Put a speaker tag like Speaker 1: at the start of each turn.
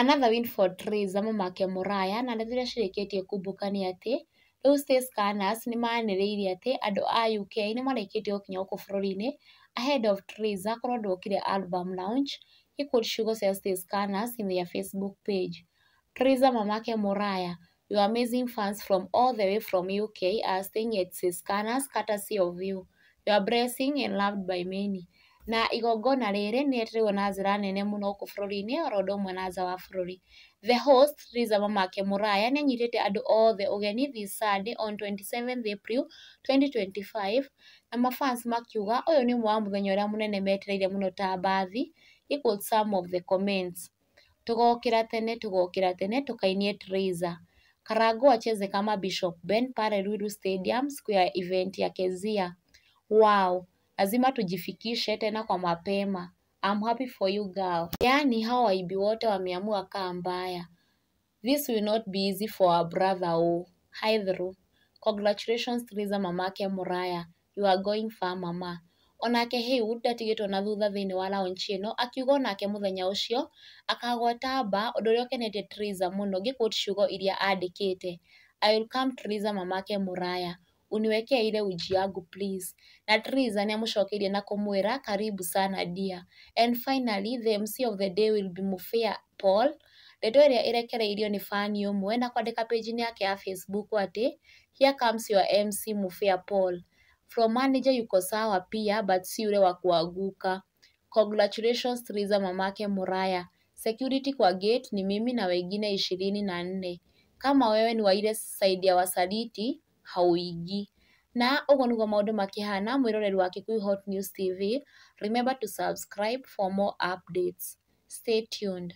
Speaker 1: Another win for Triza Mamake Mũraya, na ndeto iria cirĩkĩtie kumbũka nĩ atĩ rĩu Stay Scanners nĩ manĩrĩirie atĩ andũ a UK nĩ marĩkĩtie gũkinya gũkũ bũrũri-inĩ ahead of Triza korwo ndwokire album launch. Gĩkũ ciugo cia Stay Scanners in their Facebook page. Triza Mamake Mũraya, your amazing fans from all the way from UK are staying at Stay Scanners courtesy of you. You are blessing and loved by many. Na igongona rĩrĩ nĩ rĩetereirwo na njĩra nene mũno gũkũ bũrũri-inĩ oro ũndũ ũmwe na nja wa bũrũri. The host Triza Mamake Mũraya nĩ anyitĩte andũ othe ũgeni this Sunday on 27th April 2025, na mafans makiuga ũyũ nĩ ũmwe wa mũthenya ũrĩa mũnene metereire mũno ta mbathi. Equal some of the comments. Tũgokĩra tene, tũgokĩra tene tũkainie Triza. Karango acheze kama Bishop Ben pale Ruiru Stadium siku ya event ya Kezia. Wow, lazima tujifikishe tena kwa mapema. I'm happy for you, girl. Yaani hawa waibi wote wameamua kaa mbaya. This will not be easy for our brother, oh. Hi through. Congratulations, Triza Mamake Mũraya. You are going far, mama. Onake Heywood ndatigĩtwo na thutha thĩinĩ wa launch ĩno, akiuga onake mũthenya ũcio akagwata mba, ũndũ ũrĩa ũkenetie Triza mũno. Ngĩquote ciugo iria andĩkĩte, "I will come, Triza Mamake Mũraya, uniwekee ile uji yangu, please." Na Triza nĩ amũcokeirie na kũmwĩra, "Karibu sana, dear." And finally, the MC of the day will be Mufia Paul, ndeto ĩrĩa ĩrekereirio nĩ fani ũmwe na kwandĩka page-inĩ yake ya Facebook atĩ, "Here comes your MC Mufia Paul. From manager yuko sawa pia, but si yule wa kuanguka. Congratulations, Triza Mamake Mũraya. Security kwa gate ni mimi na wengine 24. Kama wewe ni wa ile side ya wasaliti, hauingii." Na ũguo nĩguo maũndũ makĩhana, mwĩroreri wa Kikuyu Hot News TV. Remember to subscribe for more updates. Stay tuned.